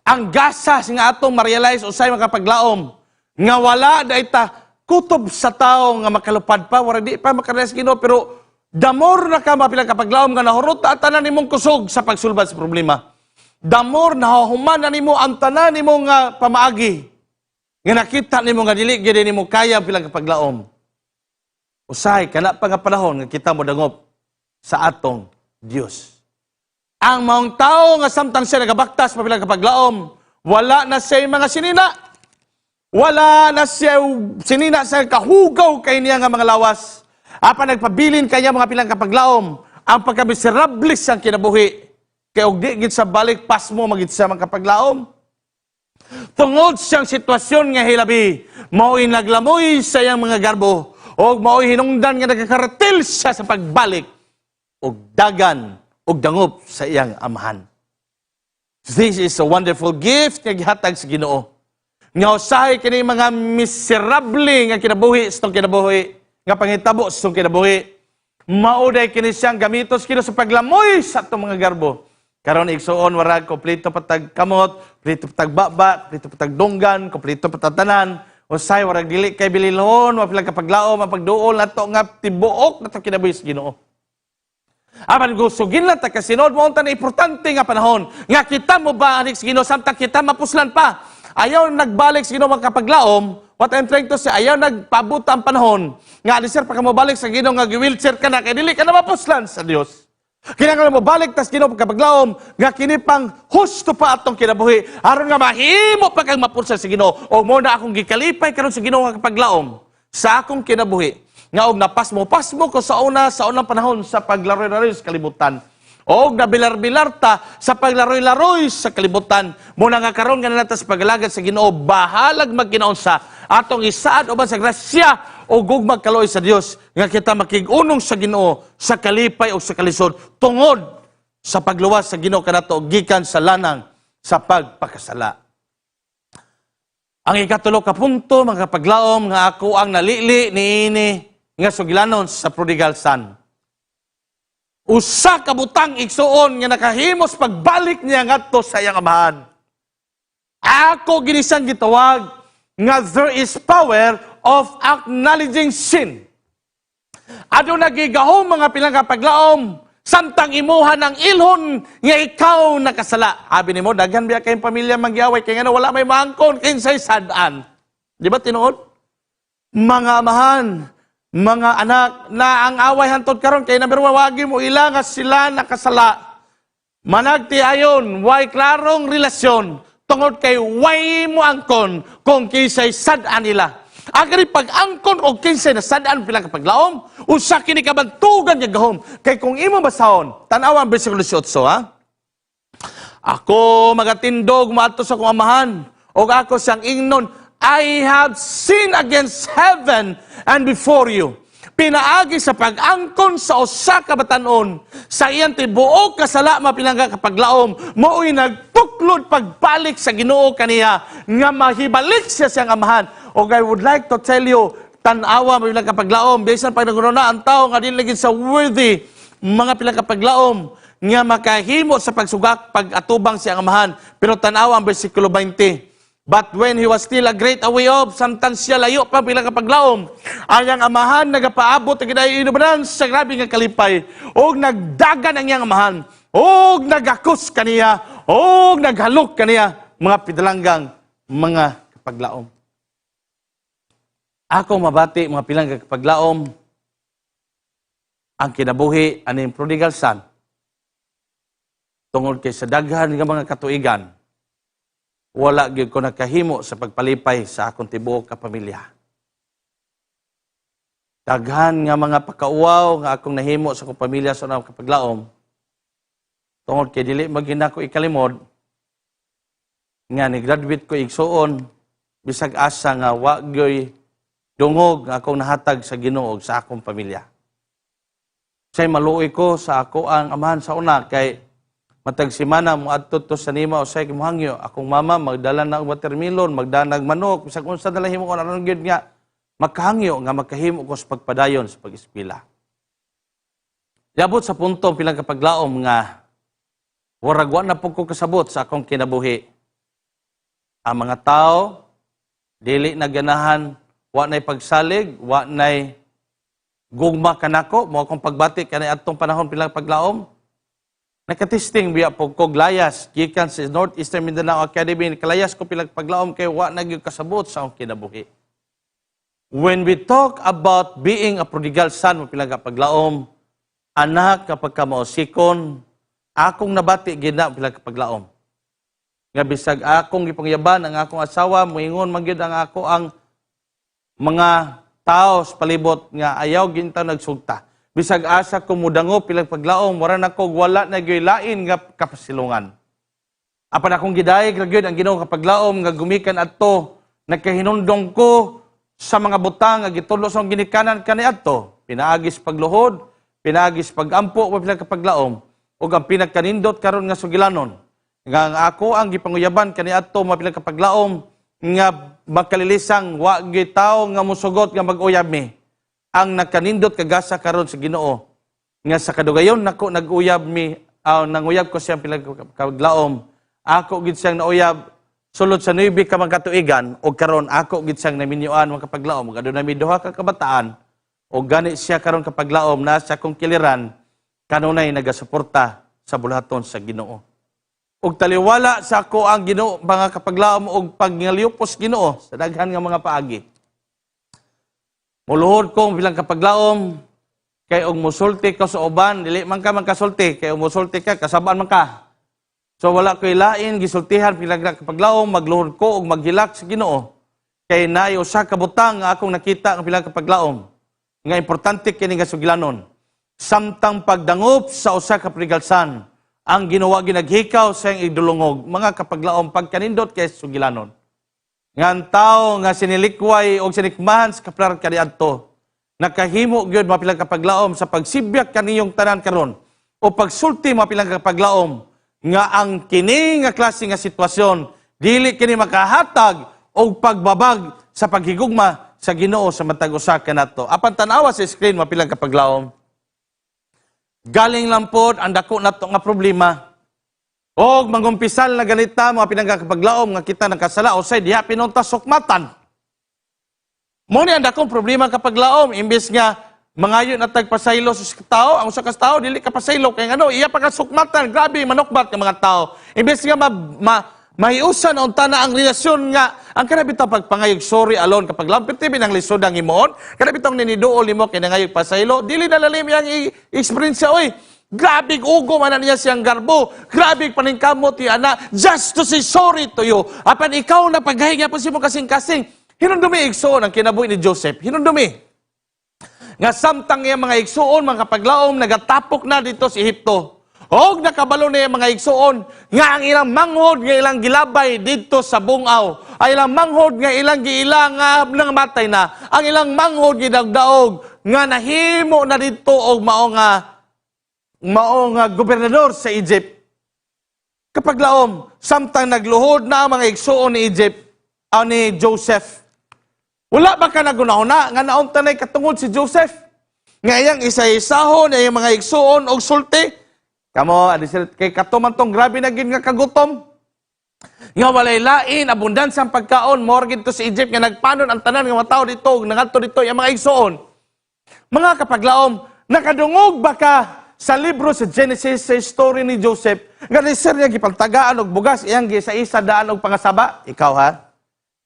Ang gasa nga atong ma-realize usay, mga kapaglaom, nga wala dai ta kutob sa tao nga makalupad pa, wala di pa makarealize Ginoo, pero the more na ka, mapilang kapaglaom, nga nahurot ang tanan nimong kusog sa pagsulbad sa problema. The more nahuman na nimo ang tanan nimo nga pamaagi, nga nakita nimo nga dili gyud nimo kaya, bilang kapaglaom. Usahay kana pa nga panahon nga kita modangop sa atong Dios. Ang maong tao nga samtang siya nagabaktas pila kapaglaom, wala na siya mga sinina. Wala na siya sinina sa kahugaw kay niya nga mga lawas. Apan nagpabilin kanya mga pilang kapaglaom, ang pagkamiserable siyang kinabuhi. Kay og di gid sa balik, pasmo magid siya mga kapaglaom. Tungod siyang sitwasyon nga hilabi, mao'y naglamoy sa iyang mga garbo, og mao'y hinungdan nga nagkakaratil siya sa pagbalik, og dagan, og dangop sa iyang amahan. This is a wonderful gift nga gihatag sa Ginoo. Nga usahay kini mga miserable nga kinabuhi sa tong kinabuhi, nga pangitabo sa tong kinabuhi. Mao day kini siyang gamitos kini sa paglamoy sa atong mga garbo. Karon, igsuon, warag kompleto patag kamot, kompleto patag baba, kompleto patag dunggan, kompleto patag tanan. Usahay warag dili kay bililhon, wa pila kapaglaom, ang pagduol nato nga tibuok nato kinabuhi sa Ginoo. Apan gusugin lang ta kasinod mo na importante nga panahon nga kita mo balik sa Ginoo samtang kita mapuslan pa. Ayaw nagbalik sa Ginoo, mga kapaglaom. What I'm trying to say, ayaw nagpabot ang panahon nga alisir pa ka mo balik sa Ginoo nga gi-wheelchair ka na kay dili ka na mapuslan sa Dios. Kinahanglan mo balik tas Ginoo, pagkapaglaom, nga kini pang husto pa atong kinabuhi aron nga mahimo pa kang mapuslan sa Ginoo. O mo na akong gikalipay karon sa Ginoo nga kapaglaom sa akong kinabuhi nga og napasmo pasmo ko sa una sa unang panahon sa paglaroy-laroy sa kalibutan. Og nabilar-bilar ta sa paglaroy-laroy sa kalibutan. Muna nga karon nga nata sa pagalagad sa Ginoo, bahalag magkinaunsa atong isaad uban sa grasya o gugmag kaloy sa Dios nga kita makig-unong sa Ginoo sa kalipay o sa kalisod tungod sa pagluwas sa Ginoo kanato gikan sa lanang sa pagpakasala. Ang ikatulo ka punto, mga kapaglaom, nga ako ang nalili niini nga sugilanon sa prodigal son. Usa ka butang, igsuon, nga nakahimos pagbalik niya ngadto sa iyang amahan. Ako ginisang gitawag nga there is power of acknowledging sin. Aduna gigahom, mga pilang kapaglaom, samtang imuha ng ilhon nga ikaw nakasala. Abi nimo, daghan biya kayong pamilya magyaway kay ngano wala may maangkon kinsay sad-an. Di ba tinuod? Mga amahan, mga anak na ang away hantod karon kay number one, wagi mo ila nga sila nakasala. Managtiayon, way klarong relasyon tungod kay way mo angkon kung kinsay sad-an nila. Ang kani pag-angkon og kinsay na sad-an, pila kapaglaom, usa kini kabantugan nga gahom. Kay kung imo basahon, tan-awa ang bersikulo 18, ha? "Ako magatindog moadto sa akong amahan og ako siyang ingnon, I have sinned against heaven and before you." Pinaagi sa pag-angkon sa usa ka batanon sa iyang tibuok kasala, mapinangga kapaglaom, mao'y nagtuklod pagbalik sa Ginoo kaniya nga mahibalik siya siyang amahan. Og I would like to tell you, tan-awa, mabilang kapaglaom, bisan pag naguno na ang tao nga dili lagi sa worthy, mga pilang kapaglaom, nga makahimo sa pagsugak pag-atubang siyang amahan. Pero tan-awa ang bersikulo 20. But when he was still a great way off, samtang siya layo pa, bilang kapaglaom, ang iyang amahan nagapaabot ang ginainubanan sa grabe nga kalipay, og nagdagan ang iyang amahan, og nagakos kaniya, og naghalok kaniya, mga pidalanggang mga kapaglaom. Ako mabati, mga pilang kapaglaom, ang kinabuhi aning prodigal son, tungod kay sa daghan nga mga katuigan, wala gyud ko nakahimo sa pagpalipay sa akong tibuok ka pamilya. Daghan nga mga pakauwaw nga akong nahimo sa akong pamilya sa unang kapaglaom, tungod kay dili magina ko ikalimod nga ni-graduate ko, igsuon, bisag asa nga wa gyoy dungog nga akong nahatag sa Ginoo sa akong pamilya. Say maluoy ko sa ako ang amahan sa una kay matag semana moadto to sa nima o say mohangyo. Akong mama magdala na og watermelon, magdala og manok, bisag unsa na lang himo ko aron gyud nga makahangyo nga makahimo ko sa pagpadayon sa pag-eskwela. Yabot sa punto, pilang kapaglaom, nga warag wa na pud ko kasabot sa akong kinabuhi. Ang mga tao dili na ganahan, wa nay pagsalig, wa nay gugma kanako. Mo akong pagbati kanay atong panahon, pilang paglaom. Nakatesting biya po kog layas gikan sa Northeastern Mindanao Academy. Kalayas ko, pilang paglaom, kay wa na gyud kasabot sa akong kinabuhi. When we talk about being a prodigal son, mga pilang kapaglaom, anak kapag ka mausikon, akong nabati gina, pilang kapaglaom. Nga bisag akong gipangyaban ang akong asawa, moingon man gyud ang ako ang mga tao sa palibot nga ayaw ginta nagsugta. Bisag asa ko mudango, pilang paglaom, wala na ko, wala na gyud lain nga kapasilungan. Apan akong gidayeg ra gyud ang Ginoo, kapaglaom, nga gumikan adto nagkahinumdom ko sa mga butang nga gitudlo sa akong ginikanan kaniadto. Pinaagis pagluhod, pinaagis pagampo, wa pilang kapaglaom. Ug ang pinagkanindot karon nga sugilanon nga ang ako ang gipanguyaban kaniadto, mapilang kapaglaom, nga makalilisang wa gyud tawo nga musugot nga mag-uyab mi. Ang nakanindot kagasa karon sa Ginoo nga sa kadugayon nako nag-uyab mi, nanguyab ko siyang pilang kapaglaom, ako gid siyang nauyab sulod sa 9 ka mga katuigan, ug karon ako gid siyang naminyuan, mga kapaglaom, ug aduna mi duha ka kabataan, ug gani siya karon, kapaglaom, na sa akong kiliran kanunay nagasuporta sa buluhaton sa Ginoo. Ug taliwala sa ako ang Ginoo, mga kapaglaom, og pagngalyupos Ginoo sa daghan nga mga paagi. Muluhod ko, bilang kapaglaom, kay og musulti ka sa uban, dili man ka magkasulti, kay og musulti ka, kasabaan man ka. So wala ko'y lain gisultihan, bilang kapaglaom, magluhod ko og maghilak sa Ginoo. Kay naay usa ka butang nga akong nakita ang bilang kapaglaom nga importante kini nga sugilanon. Samtang pagdangop sa usa ka prodigal son, ang Ginoo ginaghikaw sa iyang igdulungog. Mga kapaglaom, pagkanindot kay sugilanon. Nga ang tao nga sinilikway o sinikmahan sa kaplar kaniadto, nakahimo gyud, mapilang kapaglaom, sa pagsibyak kaniyong tanan karon o pagsulti, mapilang kapaglaom, nga ang kini nga klase nga sitwasyon dili kini makahatag og pagbabag sa paghigugma sa Ginoo sa matag usa kanato. Apan tan-awa sa screen, mapilang kapaglaom. Galing lang pod ang dako nato nga problema. Og mangumpisal na ganita, mga pinangkakapaglaom, nga kita nakasala usay diha pinunta sukmatan. Mo ni ang dakong problema, kapaglaom, imbes nga mangayo na tagpasaylo sa tao, ang usa ka tao dili ka pasaylo kay ngano iya pa ka sukmatan, grabe manukbat nga mga tao. Imbes nga ma mahiusan unta na ang relasyon nga ang kana bitaw pagpangayog sorry alone, kapag lampit ang lisod ang himuon, kana bitong niniduol nimo kay nangayog pasaylo, dili na lalim yang experience oy. Grabe ugo man na niya siyang garbo. Grabe paningkamot ti ana just to say sorry to you. Apan ikaw na paghahinga po si mo kasing-kasing. Hinumdumi, igsoon, ang kinabuhi ni Joseph. Hinumdumi nga samtang iya mga igsuon, mga kapaglaom, nagatapok na dito sa Ehipto. Og nakabalo na iya mga igsuon nga ang ilang manghod nga ilang gilabay dito sa bungaw, ay ilang manghod nga ilang giila nga nangamatay na, ang ilang manghod gidagdaog nga nahimo na dito og mao nga gobernador sa Egypt. Kapaglaom, samtang nagluhod na ang mga igsuon ni Egypt, ni Joseph, wala ba ka nagunahuna nga naunta na'y katungod si Joseph? Nga iyang isa-isahon, iyang mga igsuon og sulti. Kamo, adi sila, kay kato man tong grabe na gid nga kagutom. Nga walay lain, abundansya ang pagkaon, more gid to sa Egypt, nga nagpanon ang tanan nga mga tao dito, ug nangadto dito, iyang mga igsuon. Mga kapaglaom, nakadungog ba ka sa libro sa Genesis sa story ni Joseph, nga di sir niya gipantagaan og bugas, iyang gisa-isa daan og pangasaba? Ikaw ha?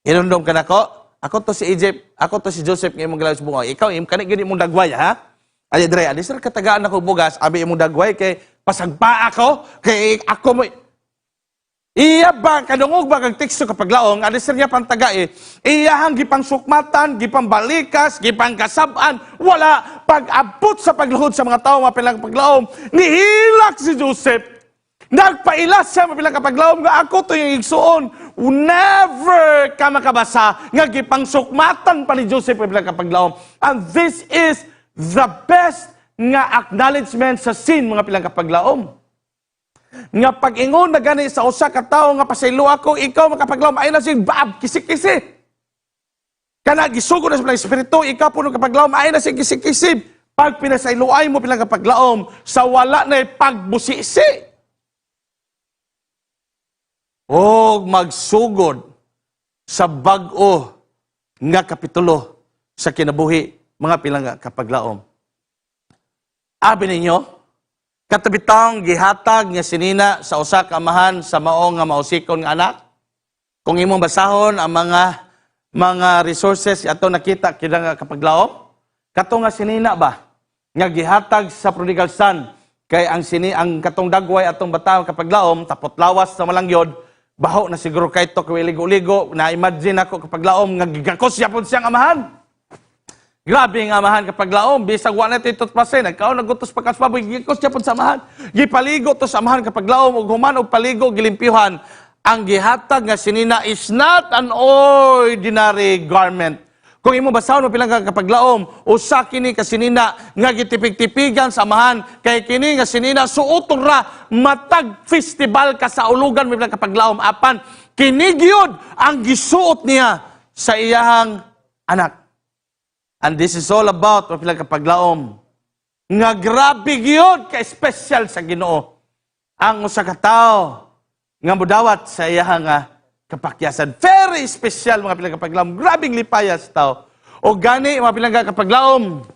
Inundom ka nako? Ako to si Egypt, ako to si Joseph nga imong gilabay sa bungaw. Ikaw, im kani gid imong dagway ha? Ay dre, adi sir katagaan ako bugas, abi imong dagway kay pasagpa ako, kay ako mo. Iya ba, kadungog ba kag teksto, kapaglaong, adi sir niya pantaga eh. Iyahang gipangsukmatan, gipambalikas, gipangkasab-an, wala. Pag-abot sa pagluhod sa mga tao, mapilang paglaom, nihilak si Joseph. Nagpailas siya, mapilang kapaglaom, nga ako to yung igsuon. Never ka makabasa nga gipangsukmatan pa ni Joseph, mapilang kapaglaom. And this is the best nga acknowledgement sa sin, mga pilang kapaglaom. Nga pag-ingon na gani sa usa ka tawo nga pasaylo ako, ikaw makapaglaom ay na sig baab kisi-kisi. Kana gisugo na sa bilang espiritu, ikaw puno kapaglaom ay na sig kisi-kisi. Pag pinasayloay mo, pilang kapaglaom, sa wala na pagbusisi. Og magsugod sa bag-o nga kapitulo sa kinabuhi, mga pilang kapaglaom. Abi ninyo, katabitang gihatag nga sinina sa usa ka amahan sa mao nga mausikon nga anak. Kung imong basahon ang mga mga resources ato nakita kina nga kapaglaom. Kato nga sinina ba nga gihatag sa prodigal son, kay ang sini, ang katong dagway atong bata, kapaglaom, tapot lawas sa malangyod, baho na siguro kay to kay ligo-ligo. Na imagine ako, kapaglaom, nga gigakos yapon siyang amahan. Grabe nga amahan, kapaglaom, bisag wa na toothpaste, nagkaon nagutos pa kas baboy, gigakos yapon sa amahan. Gipaligo to sa amahan, kapaglaom, ug human og paligo gilimpyuhan. Ang gihatag nga sinina is not an ordinary garment. Kung imo basahon mo pilang ka kapaglaom, usa kini ka sinina nga gitipig-tipigan sa amahan, kay kini nga sinina suoton ra matag festival ka sa ulugan mo pilang kapaglaom, apan kini gyud ang gisuot niya sa iyahang anak. And this is all about mapilang kapaglaom nga grabe gyud ka special sa Ginoo ang usa ka tawo nga mudawat sa iyahang nga kapakyasan. Very special, mga pilang kapaglaom. Grabing lipaya sa tao. O gani, mga pilang kapaglaom,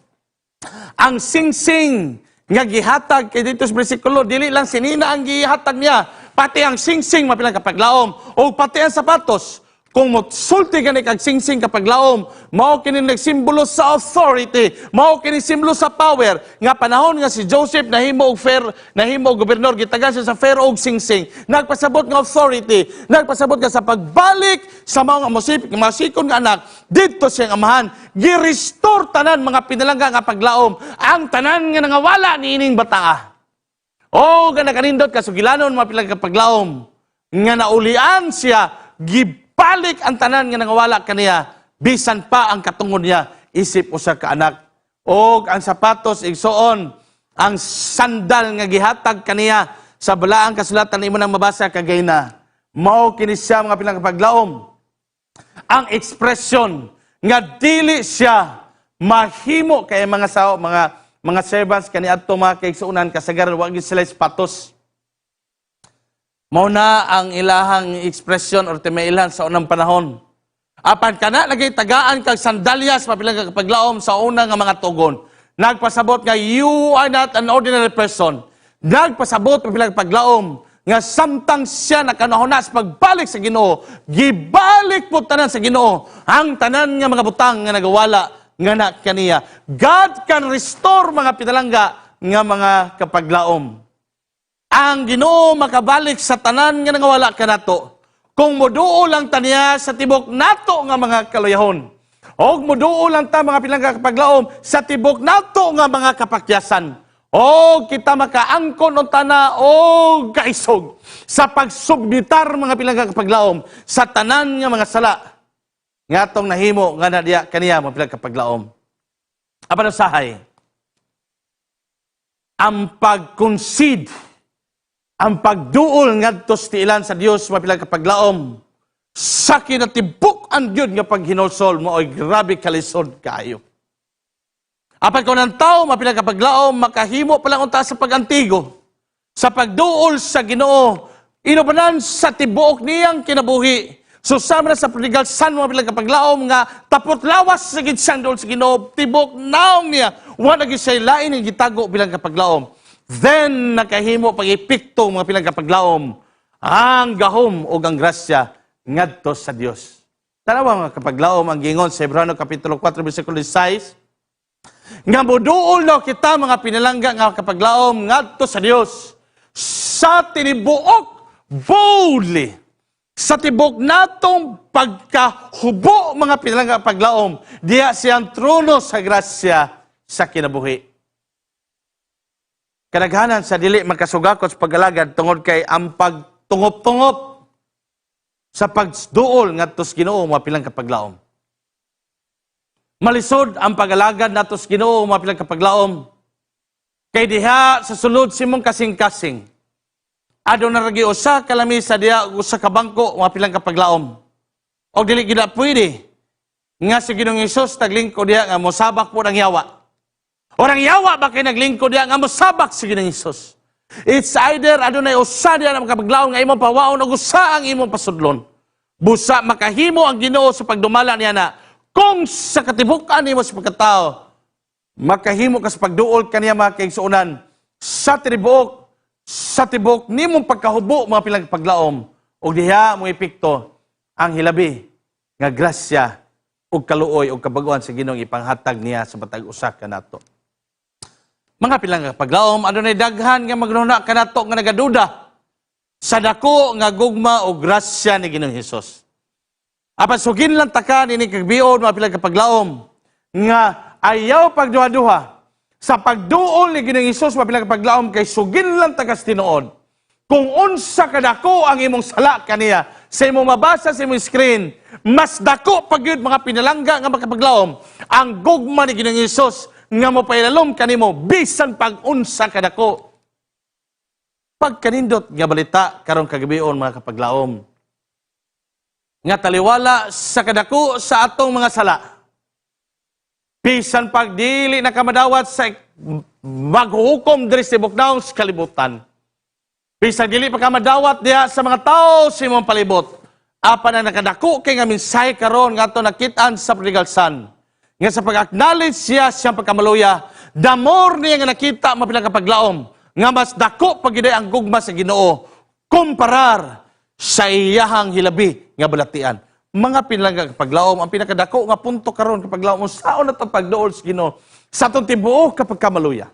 ang singsing nga gihatag kay dito sa bersikulo, dili lang sinina ang gihatag niya, pati ang singsing, mga pilang kapaglaom, o pati ang sapatos. Kung mosulti gani kag singsing, kapaglaom, mao kini nagsimbolo sa authority, mao kini simbolo sa power. Nga panahon nga si Joseph nahimo og fair, nahimo og gobernador, gitagan siya sa Pharaoh og singsing. Nagpasabot nga authority, nagpasabot nga sa pagbalik sa mga musip, masikon nga anak didto siyang amahan, gi-restore tanan, mga pinalangga nga paglaom, ang tanan nga nangawala niining bataa. O nga nakanindot kasugilanon, mga pilang kapaglaom, nga naulian siya, gibalik ang tanan nga nangawala kaniya, bisan pa ang katungod niya isip usa ka anak. Og ang sapatos, igsuon, ang sandal nga gihatag kaniya sa Balaang Kasulatan, imo nang mabasa kagay na mao kini siya, mga pilang kapaglaom, ang ekspresyon nga dili siya mahimo kay mga sao, mga servants kaniadto, mga kaigsuonan, kasagaran wa gyud sila sapatos. Mao na ang ilahang ekspresyon or timailan sa unang panahon. Apan kana lagi tagaan kag sandalyas, mapilang ka kapaglaom, sa una nga mga tugon. Nagpasabot nga you are not an ordinary person. Nagpasabot, mapilang paglaom, nga samtang siya nakanahuna sa pagbalik sa Ginoo, gibalik po tanan sa Ginoo ang tanan nga mga butang nga nagawala nga na kaniya. God can restore, mga pinalangga nga mga kapaglaom. Ang Ginoo makabalik sa tanan nga nangawala kanato kung moduol lang ta niya sa tibok nato nga mga kaluyahon. Og moduol lang ta, mga pinalangga kapaglaom, sa tibok nato nga mga kapakyasan. O kita makaangkon unta na og kaisog sa pagsubmitar, mga pinalangga kapaglaom, sa tanan nga mga sala nga atong nahimo nga na diya kaniya, mga pinalangga kapaglaom. Apan usahay, ang pag-concede, ang pagduol ngadto sa tiilan sa Dios, mga pilang kapaglaom, sa kinatibuk-an gyud nga paghinulsol, mao'y grabe kalisod kaayo. Apan kung ang tao, mapila kapaglaom, makahimo pa lang unta sa pag-antigo, sa pagduol sa Ginoo, inubanan sa tibuok niyang kinabuhi. So sama na sa prodigal son, mga pilang kapaglaom, nga tapot lawas sa gid siyang duol sa Ginoo, tibok naong niya, wa na gyud siya lain ang gitago bilang kapaglaom. Then nakahimo pag-epekto, mga pilang kapaglaom, ang gahom o ang grasya ngadto sa Dios. Tanawa, mga kapaglaom, ang gingon sa Hebreo Kapitulo 4 versikulo 6 nga moduol na kita, mga pinalangga nga kapaglaom, ngadto sa Dios sa tinibuok, boldly, sa tibok natong pagkahubo, mga pinalangga paglaom, diya siyang trono sa grasya sa kinabuhi. Kadaghanan sa dili makasugakot sa pag-alagad tungod kay ang pagtungop-tungop sa pagduol ngadto sa Ginoo, mga pilang kapaglaom. Malisod ang pag-alagad nato sa Ginoo, mga pilang kapaglaom. Kay diha sa sulod sa imong kasing-kasing, aduna ra gyud usa ka lamisa diha ug usa ka bangko, mga pilang kapaglaom. Og dili gid na pwede nga si Ginoong Hesus naglingkod diha nga mosabak po ng yawa. O ang yawa ba kay naglingkod diha nga mosabak si Ginoong Hesus. It's either adunay usa diha na makapaglaom nga imong pawaon o usa ang imong pasudlon. Busa makahimo ang Ginoo sa pagdumala niya na kung sa katibukan nimo sa pagkatao makahimo ka sa pagduol kaniya, mga kaigsuonan, sa tibok nimong pagkahubo, mga pilang paglaom, ug diha mo epekto ang hilabi Nga grasya ug kaluoy ug kabaguan sa Ginoo ipanghatag niya sa matag usa kanato. Mga pilang paglaom, adunay daghan nga magnuna kanato nga nagaduda sa dako nga gugma o grasya ni Ginoong Hesus. Apan sugin lang taka nini kagbion, mga pilang kapaglaom, nga ayaw pagduha-duha sa pagduol ni Ginoong Hesus, mga pilang kapaglaom, kay sugin lang takas tinuod. Kung unsa kadako ang imong sala kaniya, sa imong mabasa sa imong screen, mas dako pa gyud, mga pinalangga nga makapaglaom, ang gugma ni Ginoong Hesus nga mopailalom kanimo bisan pag unsa kadako. Pagkanindot nga balita karong kagabion, mga kapaglaom, nga taliwala sa kadako sa atong mga sala, bisan pag dili na kamadawat sa maghuhukom diri sa buknaong sa kalibutan, bisan dili pa ka madawat diha sa mga tao sa imong palibot, apan ang nakadako kay nga mensahe karon nga ato nakit-an sa prodigal son, nga sa pag-acknowledge siya siyang pagkamaluya, the more niya nga nakita, mapilang kapaglaom, nga mas dako pagiday ang gugma sa Ginoo kumparar sa iyahang hilabi nga balatian. Mga pinalangga kapaglaom, ang pinakadako nga punto karon, kapaglaom, unsaon na to pagduol sa Ginoo sa atong tibuok kapag kamaluya?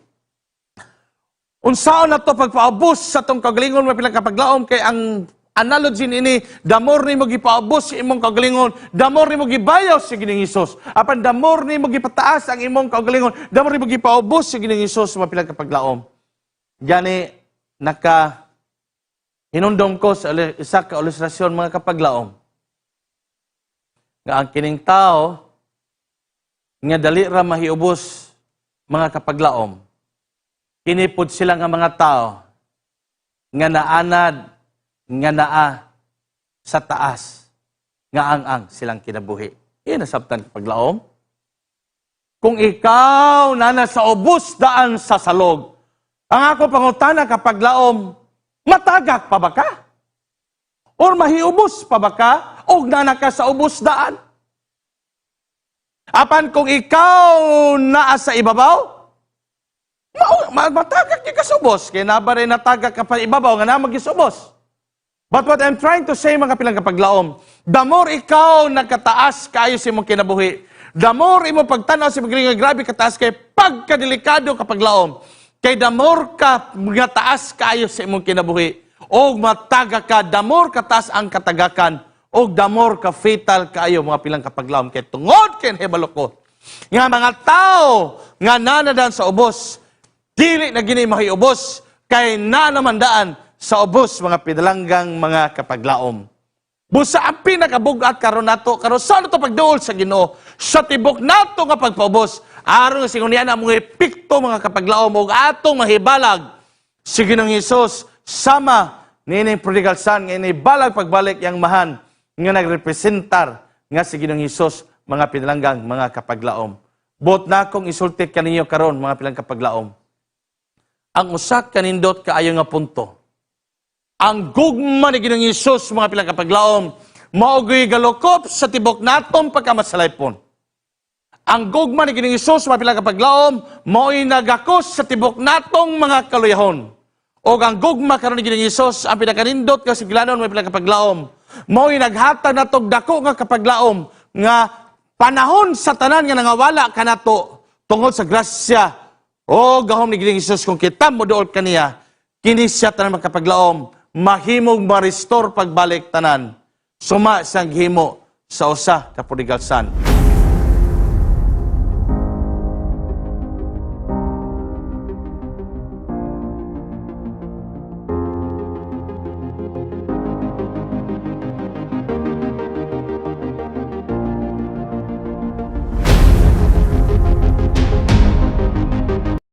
Unsaon na to pagpaubos sa atong kagalingon, mga pilang kapaglaom, kay ang analogy niini, the more nimo gipaubos sa imong kagalingon, the more nimo gibayaw sa Ginoong Hesus. Apan the more nimo gipataas ang imong kagalingon, the more nimo gipaubos sa Ginoong Hesus, mga pilang kapaglaom. Gani naka hinumdom ko sa isa ka ilustrasyon, mga kapaglaom, nga ang kining tao nga dali ra mahiubos, mga kapaglaom, kini pod sila nga mga tao nga naanad nga naa sa taas nga ang silang kinabuhi. Iyan nasabtan, kapaglaom. Kung ikaw na nasa ubos daan sa salog, ang ako pangutana, kapaglaom, matagak pa ba ka? Or mahiubos pa ba ka? O nana ka sa ubos daan? Apan kung ikaw naa sa ibabaw, matagak di ka subos. Kaya na ba rin natagak ka pa ibabaw nga na magisubos. But what I'm trying to say, mga pilang kapaglaom, the more ikaw nagkataas kayo sa imong kinabuhi, the more imo pagtanaw sa imong nga grabe kataas kay pagkadelikado, kapaglaom. Kay the more ka nga taas kayo sa imong kinabuhi, og mataga ka, the more kataas ang katagakan, og the more ka fatal kaayo, mga pilang kapaglaom. Kay tungod kay nahibalo ko nga mga tao nga nanadan sa ubos, dili na gini mahiubos kay nanamandaan sa ubos, mga pinalanggang mga kapaglaom. Busa ang pinakabugat karon nato karon sa to pagduol sa Ginoo sa tibok nato nga pagpaubos aron nga singon niya na mga epekto, mga kapaglaom, ug atong mahibalag si Ginoong Hesus sama niining prodigal son nga inibalag pagbalik yang mahan nga nagrepresentar nga si Ginoong Hesus, mga pinalanggang mga kapaglaom. Buot na akong isulti kaninyo karon, mga pilang kapaglaom, ang usa kanindot kaayo nga punto. Ang gugma ni Ginoong Hesus, mga pilang kapaglaom, mao gyud galukop sa tibok natong pagkamasalaypon. Ang gugma ni Ginoong Hesus, mga pilang kapaglaom, mao'y nagakos sa tibok natong mga kaluyahon. O ang gugma karon ni Ginoong Hesus, ang pinakanindot ka siglanon, mga pilang kapaglaom, mao'y naghatag natog dako nga kapaglaom nga panahon sa tanan nga nangawala kanato tungod sa grasya o gahom ni Ginoong Hesus, kung kita moduol kaniya, kini siya tanan, makapaglaom, mahimong ma-restore pagbalik tanan suma sang gihimo sa usa ka prodigal son.